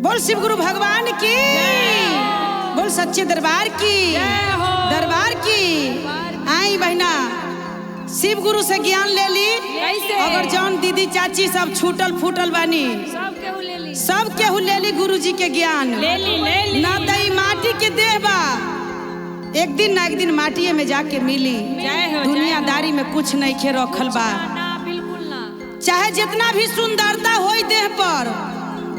बोल शिव गुरु भगवान की, बोल सच्चे दरबार की, दरबार की। आई बहना शिव गुरु से ज्ञान ले ली। अगर जौन दीदी चाची सब छूटल फूटल बानी सब केहू ले ली गुरु जी के ज्ञान ले ली, ले ली। ना दई माटी के देह बा, एक दिन ना एक दिन माटिए में जाके मिली। दुनियादारी में कुछ नहीं खे रखल बा, बिल्कुल ना। चाहे जितना भी सुंदरता होई देह पर,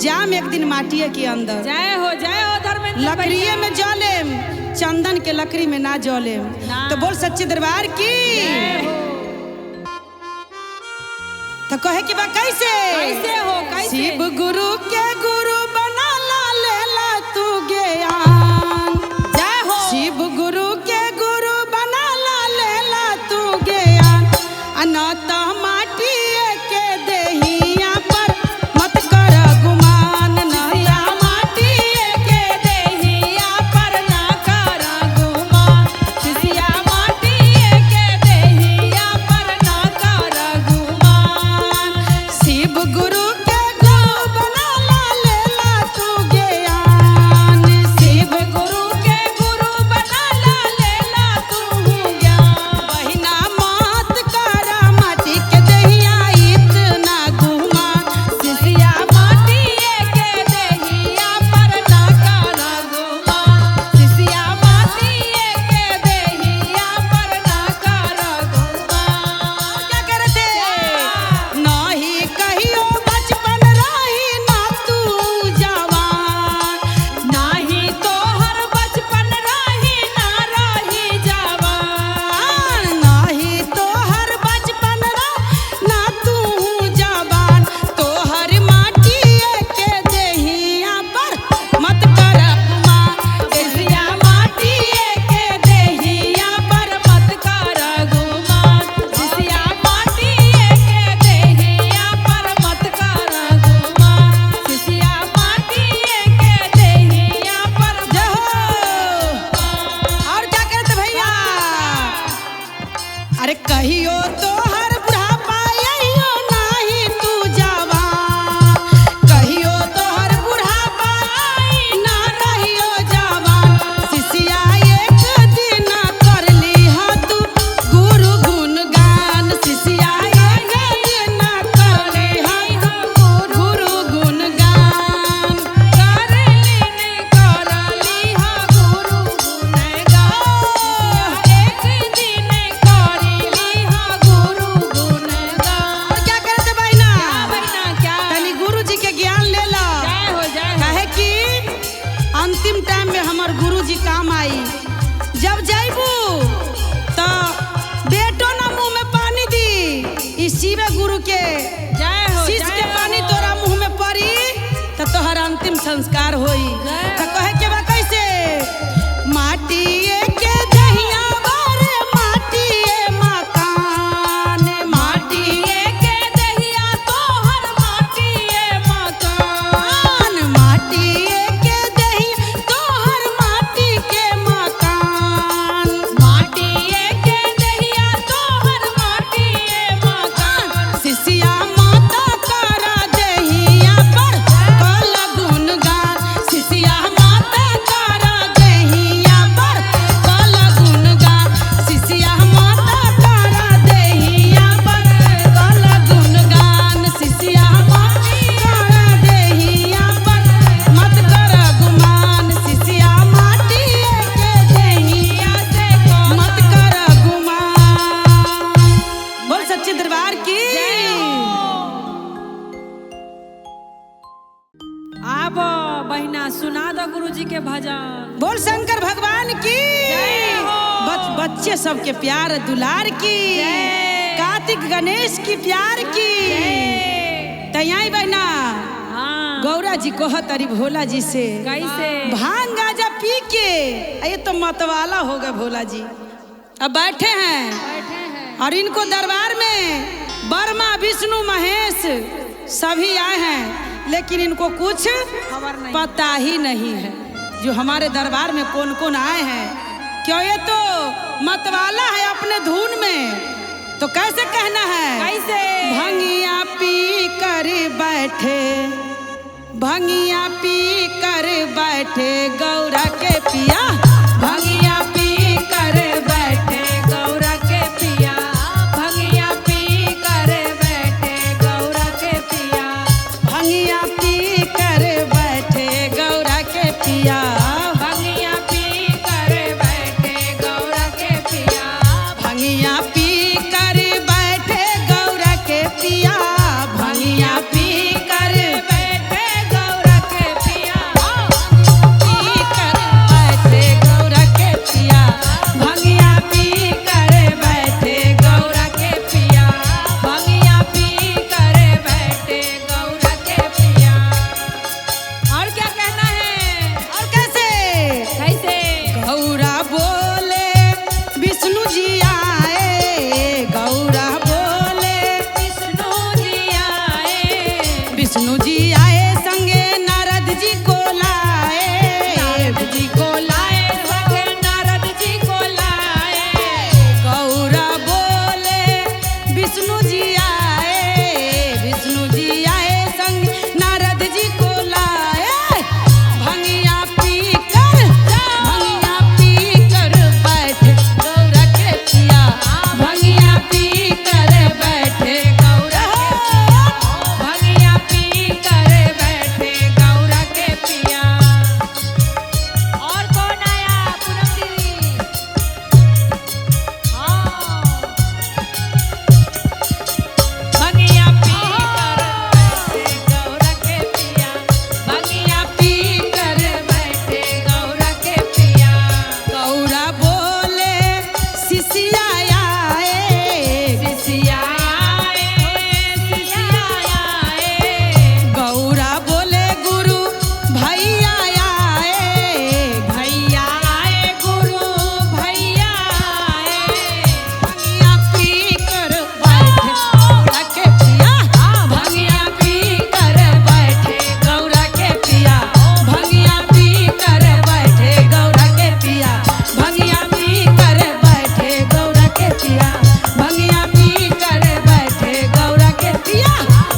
जाम एक दिन माटिए के अंदर। जय हो, जय हो धर्मेंद्र। लकड़िए में जलेम, चंदन के लकड़ी में ना जलेम। तो बोल सच्चे दरबार की। तो कहे के बा कैसे कैसे हो कैसे? शिव गुरु के गुरु बना ला लेला तू ज्ञान। जय हो। शिव गुरु के गुरु बना ला लेला तू ज्ञान। अनाथ माटी के देहिया पर मत कर गुमान। ना माटी के देहिया पर ना कर गुमान। सिसिया माटी के देहिया पर ना कर गुमान। शिव गुरु के गुरु बना ला लेला तू ज्ञान। शिव गुरु के गुरु बना ला लेला तू ज्ञान। बहिना मत कर माटी के देहिया इतना गुमान। सिसिया माटी के देहिया पर ना कर गुमान। सिसिया माटी के देहिया पर ना कर गुमान। क्या करते नहीं कहियो बचपन रही ना तू जवान। नाही तोहर बचपन रही ना रही जवान। नहीं तोहर बचपन रही ना तू जवान। तोहर माटी के देहिया पर मत कर गुमान। सिसिया माटी के देहिया पर मत कर गुमान। सिसिया माटी के देहिया पर मत कर गुमान। सिसिया माटी के देहिया पर जय हो। और क्या करते भैया? अरे कहियो तोहर बुढ़ापा अइयो नाही तू जवान। कहियो तोहर बुढ़ापा आई ना रहियो जवान। सिसिया एक दिन कर लीहा तू गुरु गुणगान। सिसिया एक दिन कर लीहा तू गुरु गुणगान। कर लीन कर लीहा गुरु गुणगान। एक दिन कर लीहा गुरु गुणगान। और क्या करते बहिना? क्या बहिना क्या? तनी गुरु जी के ज्ञान ले ला। जय हो, जय हो। काहे कि अंतिम टाइम में हमर गुरु जी काम आई। जब जाइबू तो बेटो ना मुंह में पानी दी, ई शिवे गुरु के जय हो, शीश जय के हो। पानी तोरा मुंह में पड़ी तो तोहर अंतिम संस्कार होई। तो कहे के बा कैसे? माटी के दहिया बारे माटी मकान। माटी के दहिया तोहर माटी मकान। माटी के दहिया तोहर माटी के मकान। माटी के दहिया तोहर माटी मकान। सिसिया माता कर देहिया पर कल गुणगान। सिसिया माता कर देहिया पर कल गुणगान। सिसिया माता कर देहिया पर कल गुणगान। सिसिया माता कर देहिया पर मत कर गुमान। सिसिया माटी के देहिया से मत कर गुमान। बोल सच्चे दरबार की। आब बहिना सुना दो गुरु जी के भजन। बोल शंकर भगवान की। जय हो। बच्चे सबके प्यार दुलार की, जय। कार्तिक गणेश की प्यार की। तैयारी बहना। हाँ। गौरा जी कहत अरी भोला जी से कैसे? भांग गाजा पी के ये तो मतवाला हो गए भोला जी। अब बैठे हैं बैठे हैं और इनको दरबार में वर्मा विष्णु महेश सभी आए हैं, लेकिन इनको कुछ खबर नहीं, पता ही नहीं है जो हमारे दरबार में कौन कौन आए हैं। क्यों ये तो मतवाला है अपने धुन में, तो कैसे कहना है? कैसे? भंगिया पी कर बैठे भंगिया पी कर बैठे गौरा के पिया। भंगिया पी कर बैठे गौरा के पिया। भंगिया पी कर बैठे गौरा के पिया। भंगिया पी कर बैठे गौरा के पिया। भंगिया पी कर बैठे गौरा के पिया। भंगिया पी कर बैठे गौरा के पिया। भंगिया पी कर बैठे गौरा के पिया। पी कर बैठे गौरा के पिया। भंगिया पी कर बैठे गौरा के पिया। भंगिया पी कर बैठे गौरा के पिया। और क्या कहना है? और कैसे? कैसे? गौरा बोले विष्णु जी आए। गौरा बोले विष्णु जी आए। विष्णु जी आए संगे नारद जी को लाए। नारद जी को लाए संगे नारद जी को लाए। गौरा बोले विष्णु जी आए। विष्णु जी आए संग नारद जी को लाए। भंगिया पी कर, भंगिया पी कर बैठे गौरा के पिया। भंगिया पी कर बैठे गौरा के पिया। भंगिया पी कर बैठे गौरा के पिया। और कौन आया पूनम दीदी? हाँ। भंगिया पी कर बैठे गौरा के पिया। भंगिया पी कर बैठे गौरा के पिया। गौरा बोले शिशिया आए। सिसिया आए, सिसिया आए। गौरा बोले गुरु भैया आए। भैया आए गुरु भैया आए। भंगिया पी कर बैठे गौरा के पिया। भंगिया पी कर बैठे गौरा के पिया। भंगिया पी कर बैठे गौरा के पिया। भंगिया पी कर बैठे गौरा के पिया। भंगिया पी कर बैठे गौरा के पिया।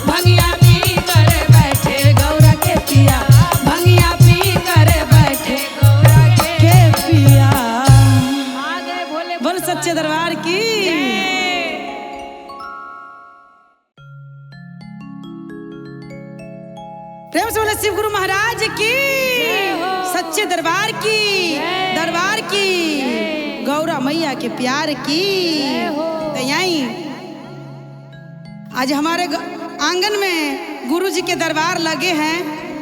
भंगिया पी कर बैठे गौरा के पिया। भंगिया पी कर बैठे गौरा के के पिया। आ गए भोले। बोल सच्चे दरबार की। प्रेम से बोले शिव गुरु महाराज की, सच्चे दरबार की, दरबार की, गौरा मैया के प्यार की। तो यहीं आज हमारे आंगन में गुरु जी के दरबार लगे हैं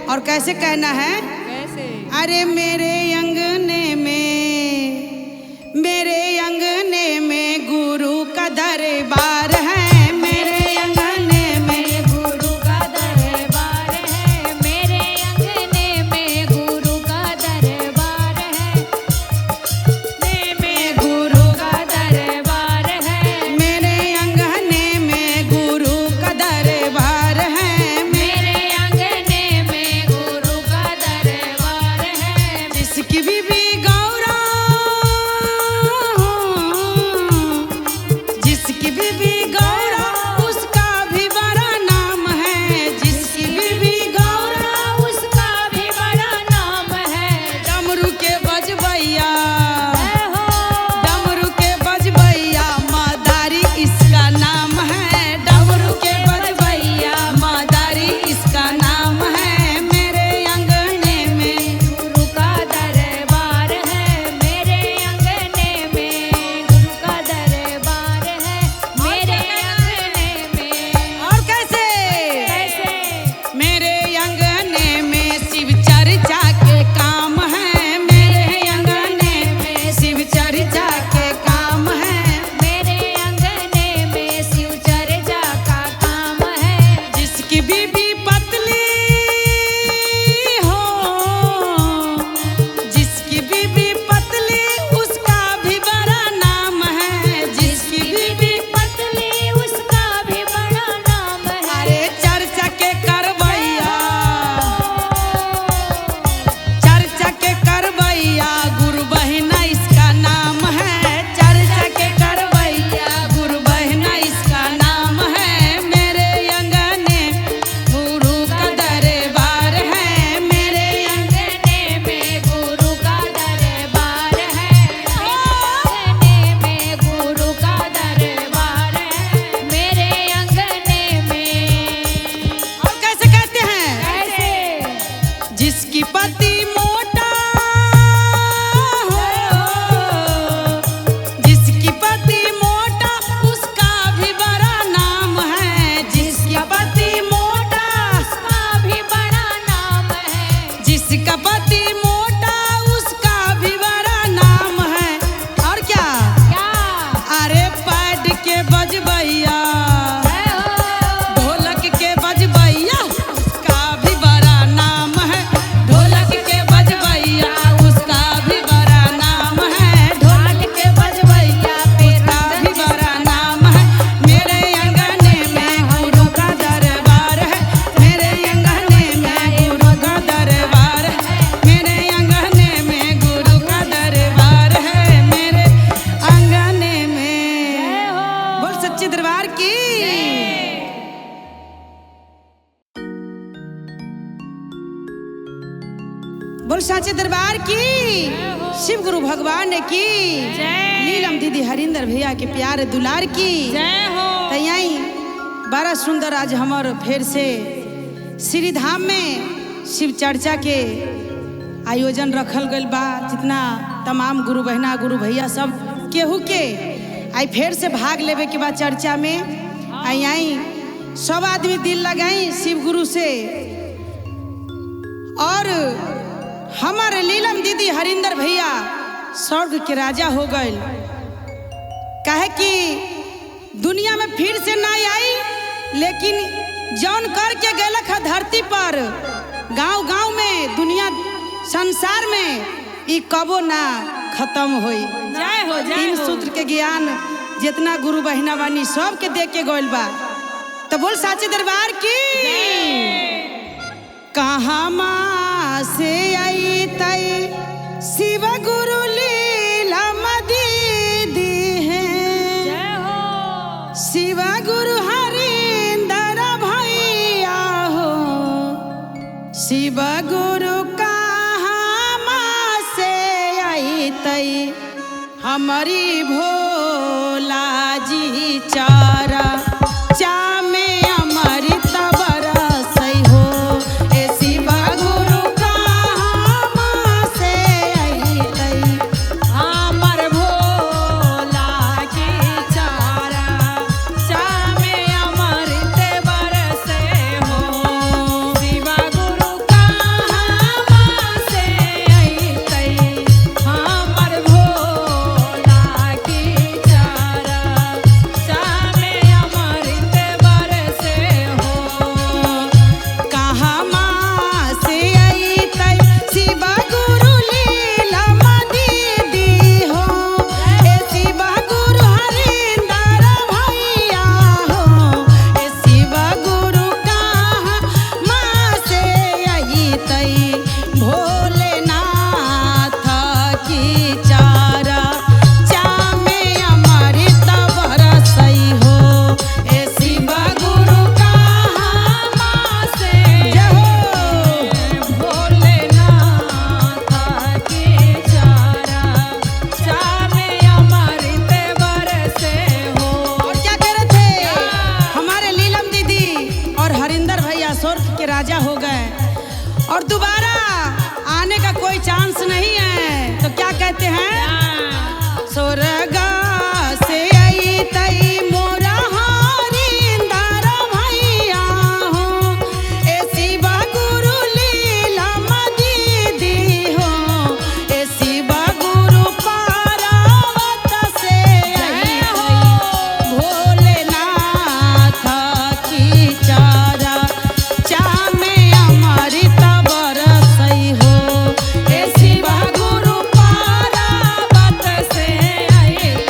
और कैसे कहना है? कैसे? अरे मेरे अंगने में, मेरे अंगने में गुरु का दरबार है। मेरे अंगने में गुरु का दरबार है। मेरे अंगने में गुरु का दरबार है। में गुरु का दरबार है। मेरे अंगने में गुरु का दरबार है। मेरे अंगने में गुरु का दरबार है। जिसकी बीबी गौरा, बोल साचे दरबार की, शिव गुरु भगवान की, जय। नीलम दीदी हरिंदर भैया के प्यार दुलार की जय हो। तैयाई बड़ा सुंदर आज हमर फिर से श्री धाम में शिव चर्चा के आयोजन रखल गइल बा। जितना तमाम गुरु बहना गुरु भैया सब केहू के आई फिर से भाग लेवे के बाद चर्चा में आई आई सब आदमी दिल लगाई शिव गुरु से। और हमारे नीलम दीदी हरिंदर भैया स्वर्ग के राजा हो गए, काहे कि दुनिया में फिर से ना आई, लेकिन जौन करके गलक है धरती पर गांव गांव में दुनिया संसार में ई कबो ना खत्म होई। जय हो, जय तीन हो। सूत्र के ज्ञान जितना गुरु बहिना बानी सबके दे के गइल बा। तो बोल साचे दरबार की। कहाँ माँ से आई तई शिव गुरु लीला दीदी है, जय हो। शिव गुरु हरिंदर भैया हो, शिव गुरु कहाँ से आई तई हमारी भोला जी चारा चामे अमृत बरसई हो। ए शिव गुरु कहाँ से आई तई अमर भोला की चारा चामे अमृत बरसे हो। शिवा गुरु कहाँ से अइतै अमर भोला की चारा चामे अमृत बरसे हो। कहाँ से अइतै शिव गुरु लीला दीदी हो, ए शिव गुरु हरिंदर भैया हो, ए शिव गुरु कहाँ से अइतै भोलेनाथ की चारा चामे अमृत बरसई हो। ए शिव गुरु कहाँ से जय हो। भोलेनाथ की चारा चामे अमृत बरसे हो। और क्या कह रहे थे हमारे नीलम दीदी और हरिंदर भैया स्वर्ग के राजा हो गए और दोबारा आने का कोई चांस नहीं है। तो क्या कहते हैं, स्वर्ग से आई तई मोरा हरिंदर भैया हो, ए शिव गुरु लीलम दीदी हो, ए शिव गुरु पार्वत से आई तई भोलेनाथ की चारा चामे अमृत बरसई हो। ए शिव गुरु पार्वत से अइतै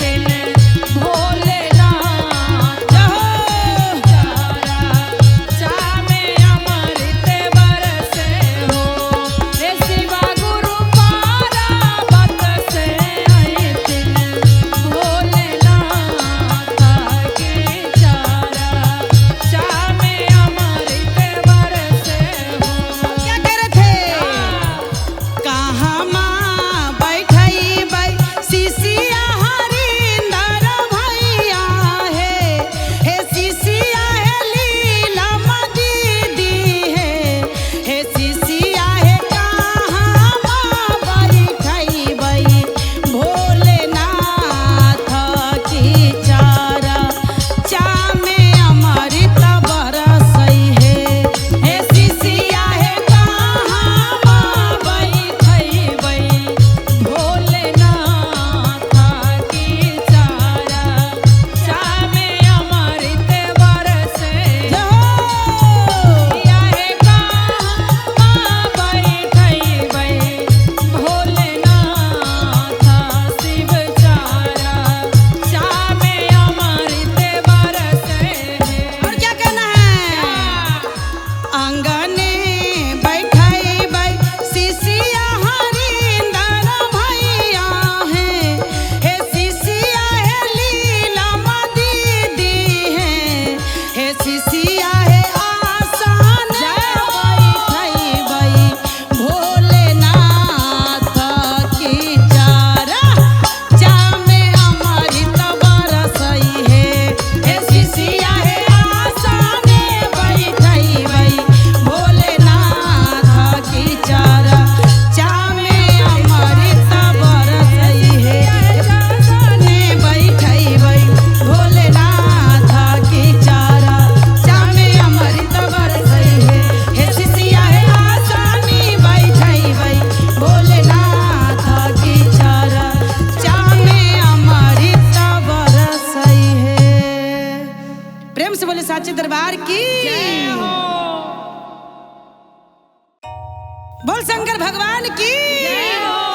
बोल शंकर भगवान की,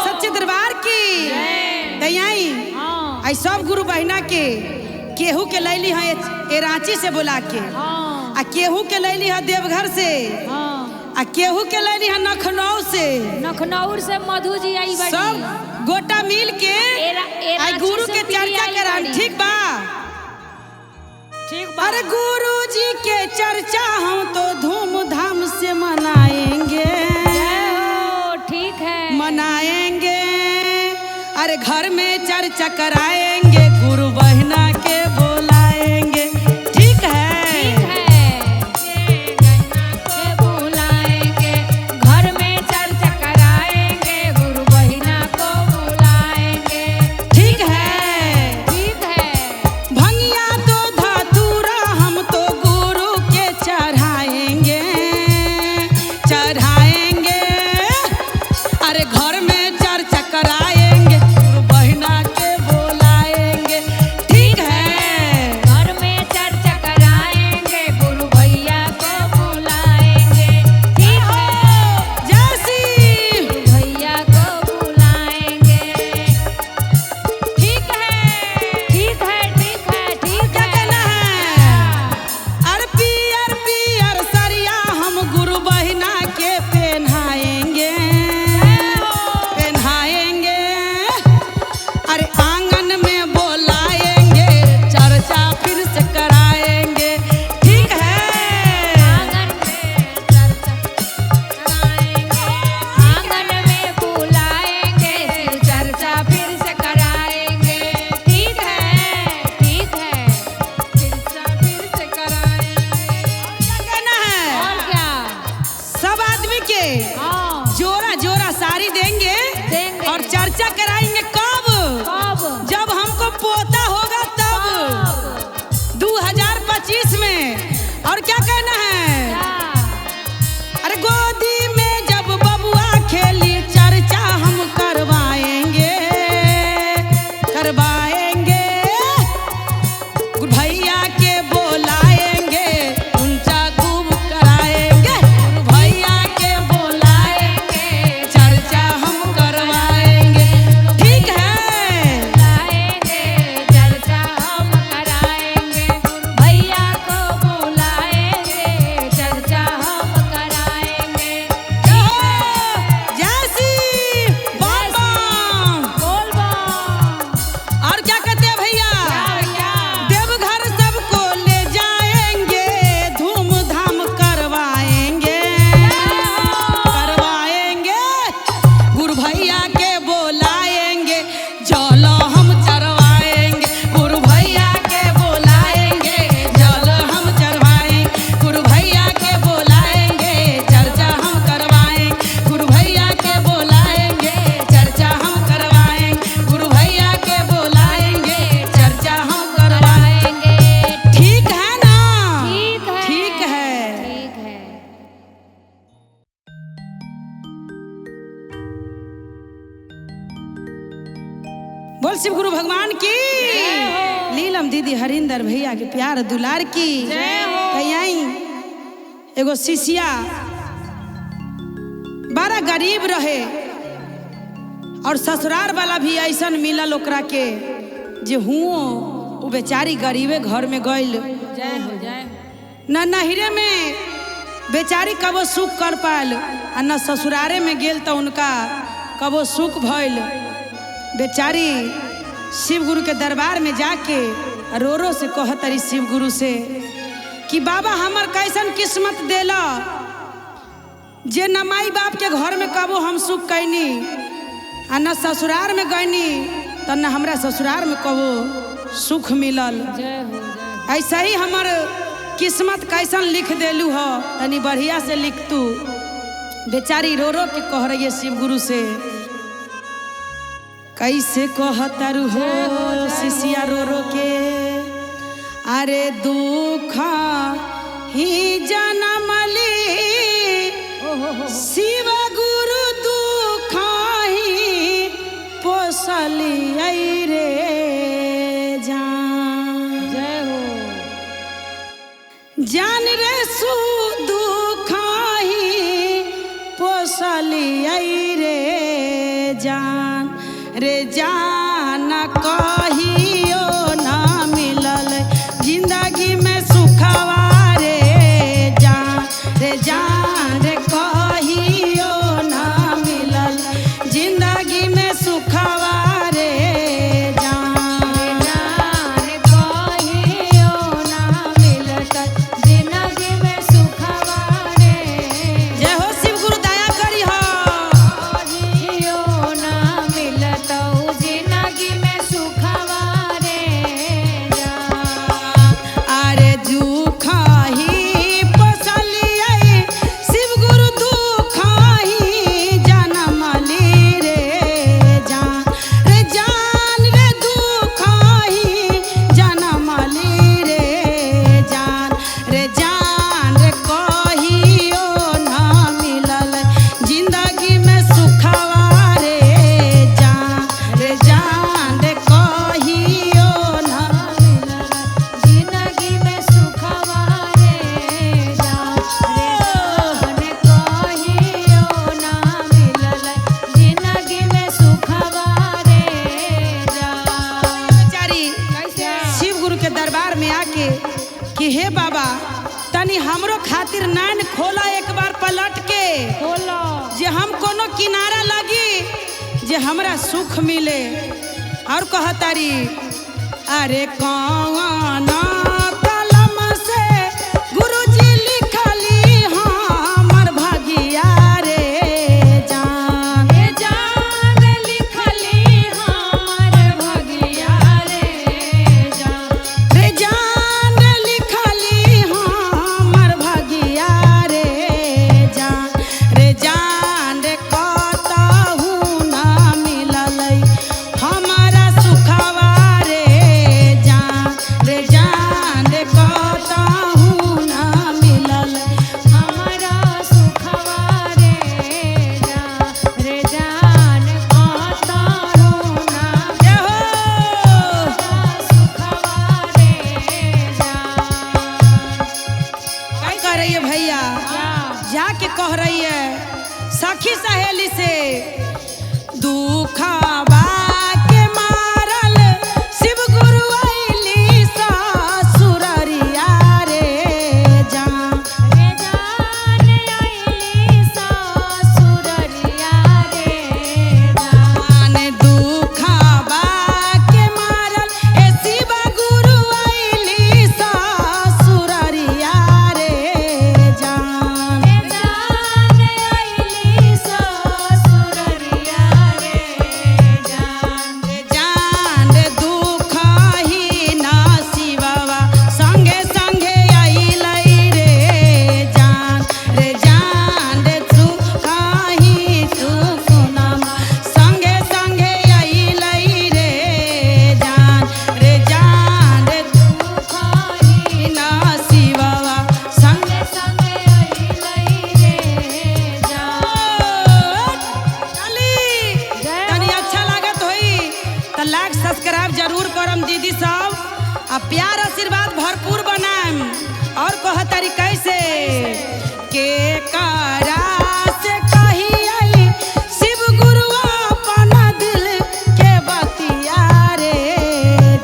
सच्चे दरबार की। तैयारी हाँ। आई सब गुरु बहिना के केहू के लैली है ए रांची से बुला के, हाँ। आ केहू के लैली है देवघर से, हाँ। आ केहू के लैली है लखनऊ से। लखनऊ से मधु जी आई बड़ी। सब गोटा मिल के ए आई रांची गुरु से के पीली चर्चा आई करान। बड़ी। ठीक बा? ठीक बा। अरे गुरु जी के चर्चा हम तो धूमधाम से मनाएंगे, जय हो, ठीक है, मनाएंगे। अरे घर में चर्चा कराएंगे, गुरु बहना के बुलाएंगे। ठीक है? ठीक है। के बुलाएंगे, घर में चर्चा कराएंगे, गुरु बहिना को बुलाएंगे। ठीक है। ठीक है। भंगिया तो धतूरा हम तो गुरु के चढ़ाएंगे, चढ़ाएंगे। अरे घर में चर्चा कराएंगे, गुरु बहना के बुलाएंगे। ठीक है? घर में चर्चा कराएंगे, गुरु भैया को बुलाएंगे। ठीक है। जय श्री गुरु भैया को बुलाएंगे। ठीक है, ठीक है, ठीक है, ठीक क्या है। कहना है? अरे पियर पियर सरिया हम गुरु बहिना के पहनाएंगे, पहनाएंगे। अरे आंगन में बोलाएंगे, चर्चा फिर से कराएंगे। ठीक है? आंगन में चर्चा कराएंगे, आंगन में बुलाएंगे, फिर चर्चा फिर से कराएंगे। ठीक है, ठीक है, चर्चा फिर से कराएंगे। क्या कहना है? और क्या? सब आदमी के हाँ। जोरा जोरा सारी देंगे, देंगे। और चर्चा कराएंगे। कब? कब? जब हमको पोता होगा तब, 2025 में। और क्या कहना है? क्या? अरे गोदी में जब बबुआ खेली, चर्चा हम करवाएंगे, करवाएंगे। भैया के बोलाएंगे, ऊंचा खूब कराएंगे। भैया के बोलाएंगे, चर्चा हम करवाएंगे। ठीक है? बुलाएंगे, चर्चा हम कराएंगे, भैया को बुलाएंगे, चर्चा हम कराएंगे। जय श्री बम बम। बोल बम। और क्या कहते हैं भैया? क्या भैया? देवघर सबको ले जाएंगे, धूमधाम करवाएंगे, करवाएंगे। गुरु भैया के बोलाएंगे, चलो हम चरवाएंगे। गुरु भैया के बोलाएंगे, चलो हम चरवाएंगे। गुरु भैया के बोलाएंगे, चर्चा हम करवाएंगे। गुरु भैया के बोलाएंगे, चर्चा हम करवाएंगे। गुरु भैया के बोलाएंगे, चर्चा हम करवाएंगे। ठीक है ना? ठीक है। ठीक है। ठीक है। बोल शिव गुरु भगवान की। लीलम दीदी हरिंदर भैया के प्यार दुलार की। जय हो। कहीं एगो शिष्या बड़ा गरीब रहे और ससुराल वाला भी ऐसन मिलल ओकरा के जे हुओ उ बेचारी गरीबे घर में गइल। जय हो, जय हो। न नहिरे में बेचारी कबो सुख कर पायल आ न ससुरारे में गेल तो उनका कबो सुख भइल। बेचारी शिव गुरु के दरबार में जाके रो रो से कहतरी शिव गुरु से कि बाबा हमर कैसन किस्मत देला जे न माई बाप के घर में कबो हम सुख कैनी आ न ससुरार में गईनी त न हमरा ससुरार में कबो सुख मिलल। जय हो, जय हो। ऐसा ही हमर किस्मत कैसन लिख देलू हो, तनी बढ़िया से लिख तू। बेचारी रो रो के कह रही है शिव गुरु से। कैसे कहतारू हो शिष्या रो रो के? अरे दुख ही जनमली शिव गुरु दुख ही पोसली रे जान। जय हो। जान रे सु दुख ही पोस पोसलियै रे जान, रे जान कहियो ना मिलल जिंदगी में सुखवा रे जान, रे जान रे कहियो ना मिलल जिंदगी में सुखवा रे जान। जान कहियो ना मिलत जिंदगी में सुखवा रे। जय हो शिव गुरु दया करी हो। कहियो ना मिलत जिंदगी में सुखवा रे जान। अरे दुखाही पोसलियै शिव गुरु दुखाही जनमली रे जान, रे जान रे दुखाही जनमली रे जान, रे जान रे कहियो ना मिलल जिंदगी में सुखवा रे जान, रे जान रे कहियो ना मिलल जिंदगी में सुखवा रे जान, रे जान कहियो ना मिलल जिंदगी में सुखवा रे जान। बेचारी कैसे? शिव गुरु के दरबार में आके कि हे बाबा तनी हमरो खातिर नैन खोला एक बार पलट के, बोलो जे हम कोनो किनारा लगी जे हमरा सुख मिले। और कहतारी अरे कौना कलम से गुरुजी लिखली हमर भागिया रे जान, हे जान लिखली हमर भगिया रे जान। रे जान लिखली हमर भगिया रे जान, रे जान रे कतहु ना मिललै हमारा सुखवा रे जान, रे जान रे कतहु ना मिललै हमारा सुखवा रे जान, रे जान कतहु ना जय हो। सुखवा रे जान। का कह रही है भैया, जाके कह रही है सखी सहेली से, दुखवा के मारल शिव गुरु अइली ससुररिया रे जान, रे जान अइली ससुररिया रे जान। दुखवा के मारल ए शिव गुरु अइली ससुररिया रे जान, रे जान अइली ससुररिया रे जान। जान दुख ही ना शिववा संगे संगे अइलै रे जान, रे जान रे दुख ही सुकुनमा संगे संगे अइलै रे जान, रे जान रे दुख ही ना शिववा संगे संगे अइलै रे जान। चली जय तनी हो। अच्छा लागत होई त लाइक सब्सक्राइब जरूर करम दीदी सब, आ प्यार आशीर्वाद भरपूर बनाम। और कह तारी कैसे के करा से कहियै शिव गुरु अपन दिल के बतिया रे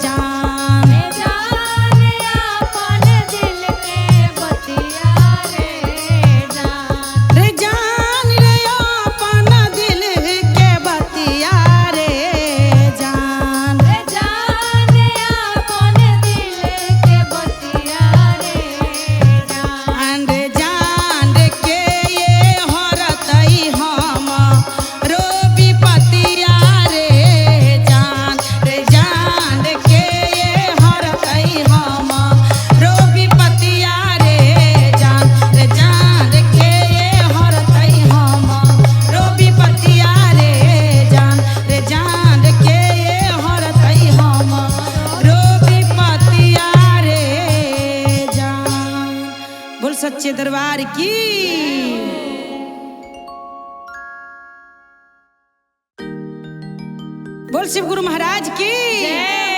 जान, रे जान अपन दिल के बतिया रे जान। रे जान रे अपन दिल के बतिया रे जान, रे जान अपन दिल के बतिया रे जान। रे जान रे के ये हरतई हम रो विपतिया रे जान, रे जान रे के ये हरतई हम रो विपतिया रे जान, रे जान रे के ये हरतई हम रो विपतिया रे जान, रे जान रे के ये हरतई हम रो विपतिया रे जान। बोल सच्चे दरबार की। बोल शिव गुरु महाराज की।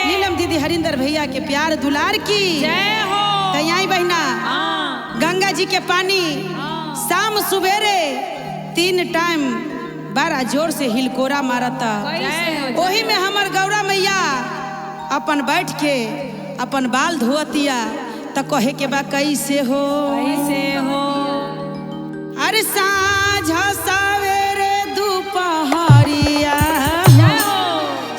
नीलम दीदी हरिंदर भैया के प्यार दुलार की जय हो। तैयारी बहना हाँ गंगा जी के पानी शाम सुबेरे 3 टाइम बड़ा जोर से हिलकोरा मारता। ओही में हमर गौरा मैया अपन बैठ के अपन बाल धोतिया त कहे के बा कैसे हो, कैसे हो। अरे साँझ सवेरे दुपहरिया,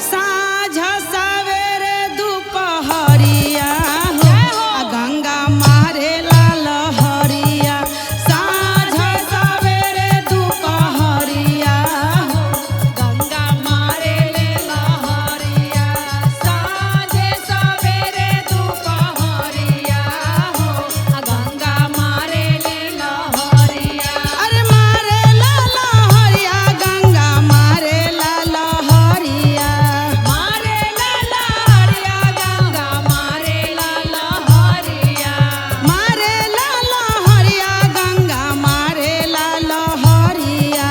साँझ सवेरे दुपहरिया हो, आ गंगा मारे लहरिया। साँझ सवेरे दुपहरिया हो, गंगा मारे ले लहरिया। साँझे सवेरे दुपहरिया हो, गंगा मारे ले लहरिया। अरे मारे लहरिया, गंगा मारे लहरिया। मारे लहरिया, गंगा मारे लहरिया। मारे लहरिया, गंगा मारे लहरिया।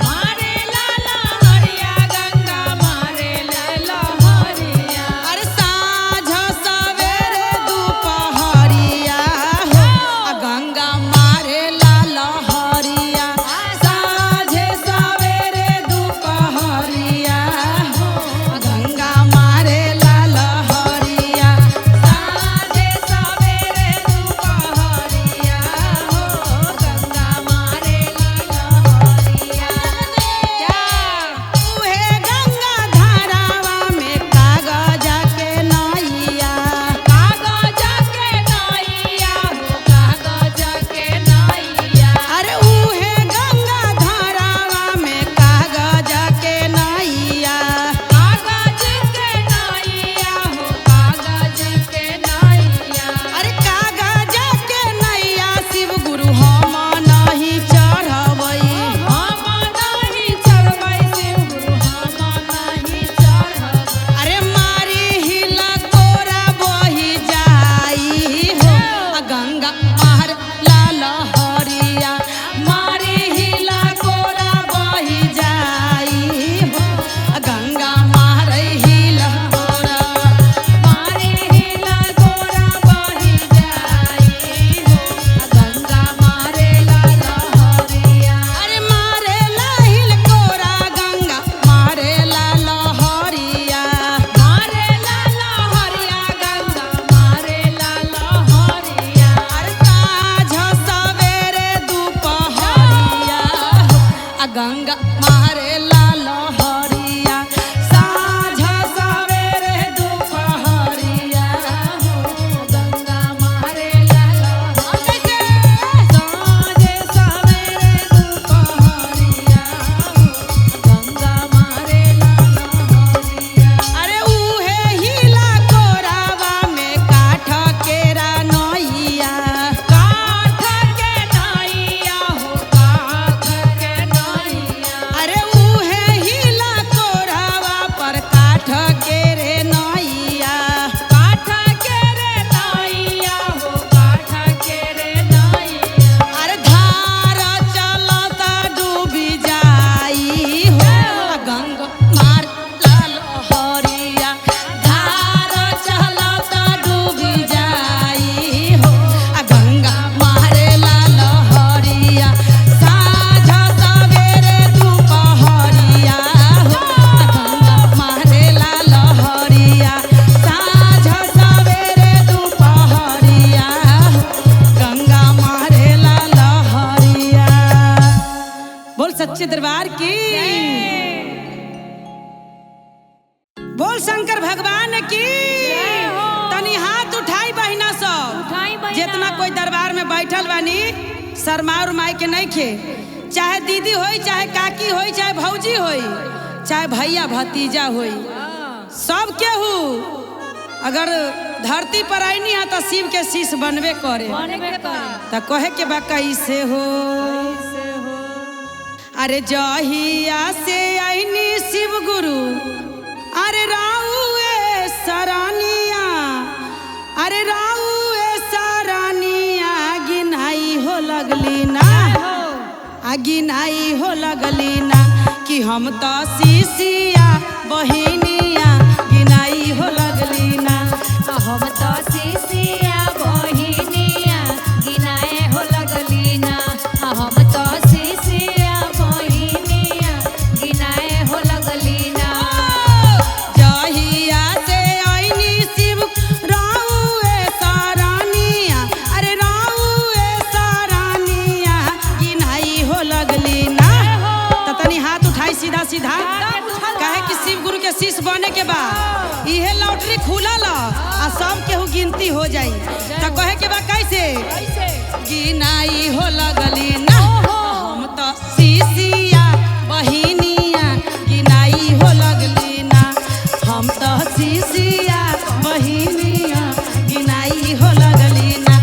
मारे लहरिया, गंगा मारे लहरिया। अरे साँझ सवेरे दुपहरिया हो, आ गंगा मारे लहरिया। साँझ सवेरे दुपहरिया हो, आ गंगा मारे लहरिया। साँझे सवेरे दुपहरिया हो, गंगा मारे लहरिया। उहे गंगा धारावा में कागज के नैया, कागज के नैया हो, कागज के नैया। अरे उहे गंगा धारावा में कागज के नैया। कागज के नैया हो, कागज के नैया। अरे कागज के नैया शिव गुरु हम नहीं चढ़बै। हम नहीं चढ़बै शिव गुरु, हम नहीं चढ़बै। अरे मारी हिला कोरा बही जाई हो, आ गंगा मार लाल हरिया। मारी हिला कोरा बही जाई हो, आ गंगा मार हिला कोरा। मारे हिला गोरा बही जाई हो, गंगा मारे लहरिया। अरे मारे लाहिल कोरा गंगा मारे लाल हरिया। मारे लहरिया, गंगा मारे लहरिया। अरे साँझ सवेरे दुपहरिया हो, आ गंगा मारे लाल हरिया। साँझ सवेरे दुपहरिया हो, गंगा मारे लहरिया। साँझे सवेरे दुपहरिया हो, गंगा मारे लहरिया। अरे उहे हिला कोरावा में काठ केरा नैया। काठ के नैया हो, काठ के नैया। अरे उहे हिला कोरावा पर काठ केरे नैया। काठ के रे नैया हो, काठ के रे नैया। अरे धार चलता डूबी जाई हो, गंगा मार लाल हरिया। धार चलता डूबी जाई हो, आ गंगा मारे लाल हरिया। साँझ सवेरे दुपहरिया हो, आ गंगा मारे लाल हरिया। साँझ सवेरे दुपहरिया हो, गंगा मारे लाल हरिया। बोल सच्चे दरबार की, बोल शंकर भगवान की। हो। तनी हाथ उठाई बहिना सब, उठाई बहिना। जितना कोई दरबार में बैठल बानी शर्मा उरमाई के नहीं खे, चाहे दीदी होई, चाहे काकी होई, चाहे भौजी होई, चाहे भैया भतीजा होई, सब केहू अगर धरती पर आईनी है तो शिव के शीश बनबे करे। बनबे करे। त कहे के बा कैसे हो। कैसे हो। अरे जहिया से आईनी शिव गुरु, अरे राउए सरानिया, अरे राउए सरानिया गिनाई हो लगली ना, आ गिनाई हो लगली ना, कि हम तो शिशिया बहिनिया गिनाई हो लगली ना। हम तो शिशिया बहिनिया गिनाए हो लगली ना, हम तो शिशिया। सीधा, काहे कि शिव गुरु के शीश बने के बा। इहे लॉटरी खुलल आ सब केहू गिनती हो जाई। तो कहे के बा कैसे गिनाई हो लगली ना, हम तो शीशिया बहिनिया गिनाई हो लगली ना, हम तो शीशिया बहिनिया गिनाई हो लगली ना,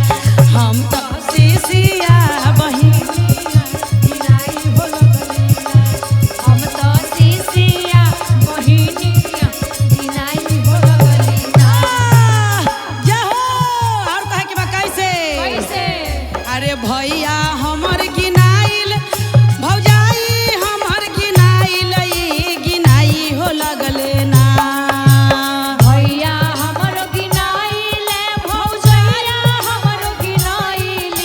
हम तो शीशिया बहिनिया गिनाई हो लगली ना, हम तो शीशिया बहिनिया गिनाई हो लगली ना। जय हो। और कहे के बा कैसे कैसे अरे भैया हमर गिनाइल, भौजाई हमर गिनाइल, ई गिनाई हो लगले ना। भैया हमर गिनाइल, भौजैया हमर गिनाइल,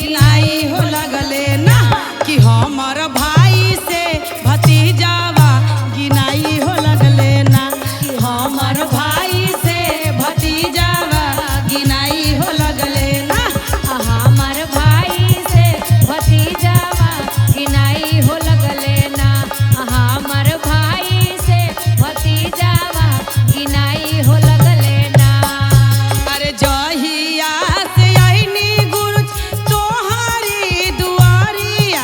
गिनाई हो लगले ना, कि हमर भाई से भतीजावा गिनाई हो लगले ना, हमर भाई से भतीजावा गिनाई हो लगले ना, हमर भाई से भतीजावा गिनाई हो लगले ना, हमर भाई से भतीजावा गिनाई हो लगले ना। अरे जहिया से आईनी गुरु तोहारी दुआरिया,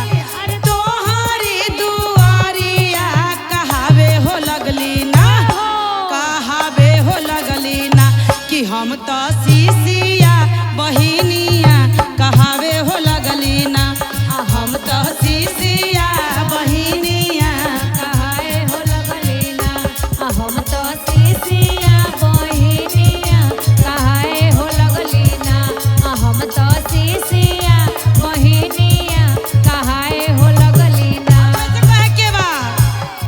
तोहारी दुआरिया कहावे हो लगली ना, कहावे हो लगली ना, कि हम तो शीशिया बहिनिया कहावे हो लगली ना, हम तो शीशिया बहिनिया कहाए हो लगली ना, हम तो शीशिया बहिनिया कहाए हो लगली ना, हम तो शीशिया बहिनिया कहाए हो लगली ना। कैसे कहे के बा,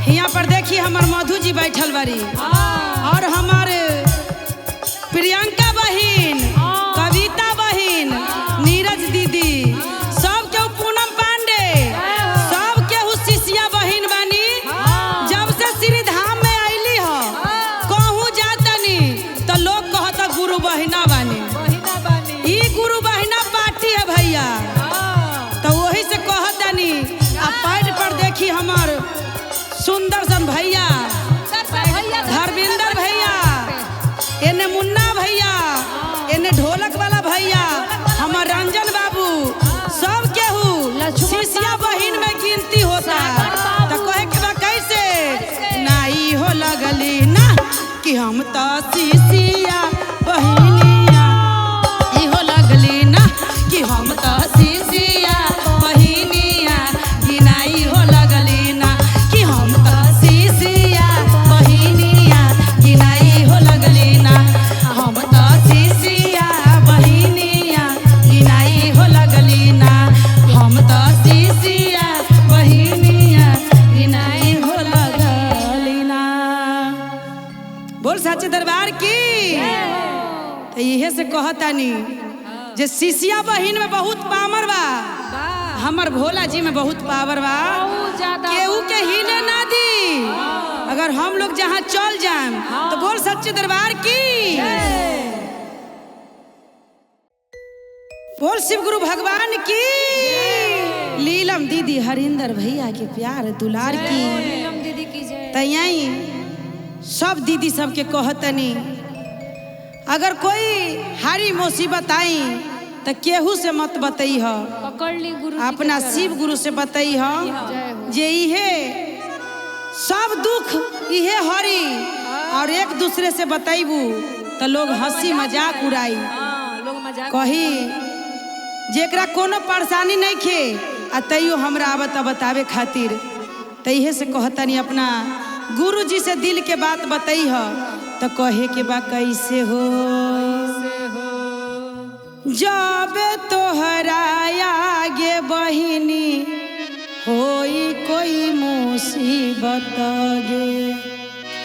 हियां पर देखी हमर मधु जी बैठल बारी और हमारे प्रियंका बहिन, कविता बहिन, नीरज दीदी, सब केहू पूनम पांडे, सब केहू शिष्या बहिन बानी। जब से श्री धाम में आईली ह, कहूँ जातनी तो लोग कहता गुरु बहिना बानी। ई गुरु बहिना पार्टी है भैया, तो वही से कहतनी। आ पैर पर देखी हमार सुंदर सन भैया धर्मेंद्र भैया, एने मुन्ना भैया, एने ढोलक वाला भैया, हमर रंजन बाबू, सब केहू शिष्या बहिन में गिनती होता। तो कहे के बा कैसे नाई हो लगली ना, कि हम तो शिष्या बहिनिया ई हो लगली ना, कि हम तो शिष्या बहिनिया गिनाई हो लगली ना, कि हम तो शिष्या बहिनिया गिनाई हो लगली ना, हम तो शिष्या बहिनिया गिनाई हो लगली ना, हम तो शिष्या बहिनिया गिनाई हो लगली ना। बोल साचे दरबार की। तो इहे से कहतानी जे शिष्या बहिन में बहुत पावर बा, हमर भोला जी में बहुत पावर बा, केहू के हिले ना दी। अगर हम लोग जहाँ चल जाएम तो बोल सच्चे दरबार की। बोल शिव गुरु भगवान की। लीलम दीदी हरिंदर भैया के प्यार दुलार की। नीलम दीदी की जय। तैयाई सब दीदी सबके कहतनी, अगर कोई हारी मुसीबत आई तो केहू से मत बतई ह, पकड़ ली गुरु जी के अपना चरण। शिव गुरु से बतई ह, जय हो। जे इहे सब दुख इहे हरी, और एक दूसरे से बतैबू तो लोग हंसी मजाक उड़ाई। हाँ, लोग मजाक कही जेकरा कोनो परेशानी नहीं खे आ तैयो हमरा आवत बतावे खातिर। त इहे से कहतनी अपना गुरु जी से दिल के बात बतई ह। तो कहे के बा कैसे हो, जब तोहरा आगे बहिनी होई कोई मुसीबत गे,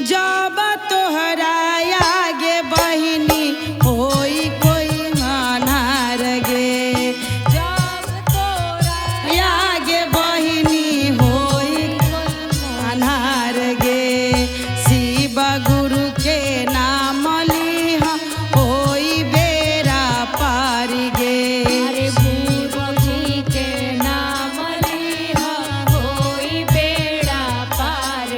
जब तोहरा आगे बहिनी होई कोई मनार गे, जब तोरा आगे बहिनी होई अनार गे, शिव गुरु के नाम लिह होई बेरा पार गे। अरे गुरु जी के नाम लिह होई बेड़ा पार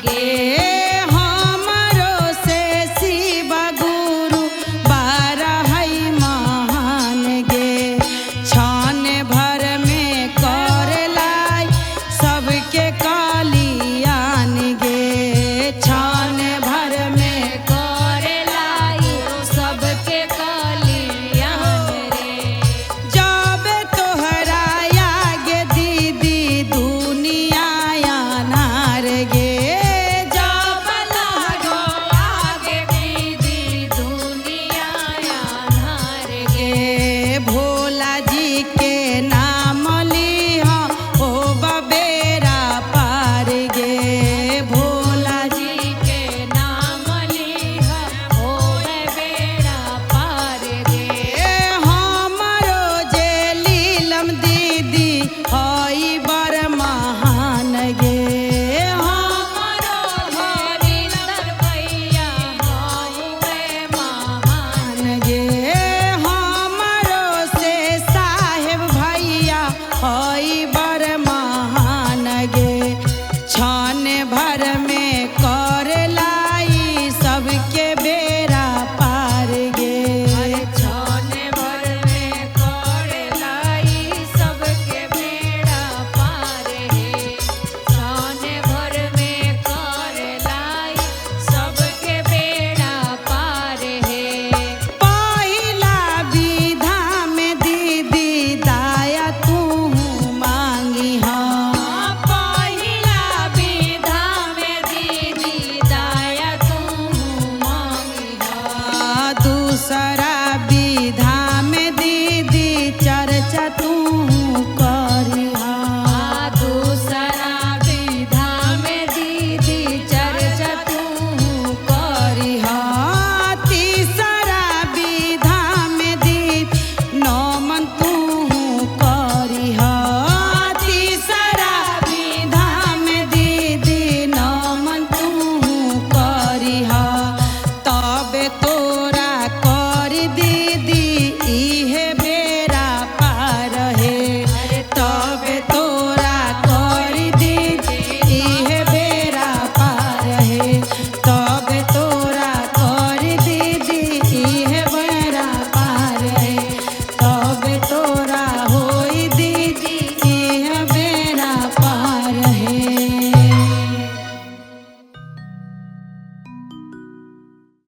गे। ए हमरो से शिव गुरु बारहई महान गे। छान भर में करलाई सबके कलियान गे। छान भर में करेलाई सबके कल्याण रे। जब तोहरा आगे दीदी दुनिया अनार गे। जब लागो आगे दीदी दुनिया अनहार गे। गे भोला जी के नाम लिह हो बबेरा पार गे। भोला जी जी के नाम लिह होवे बेड़ा पार गे। ए हमरो जे लीलम दीदी हई बर महान गे। हमरो हरिंदर भैया हउवे महान गे। हमरो से साहेब भैया हई बर महान गे। छान भर में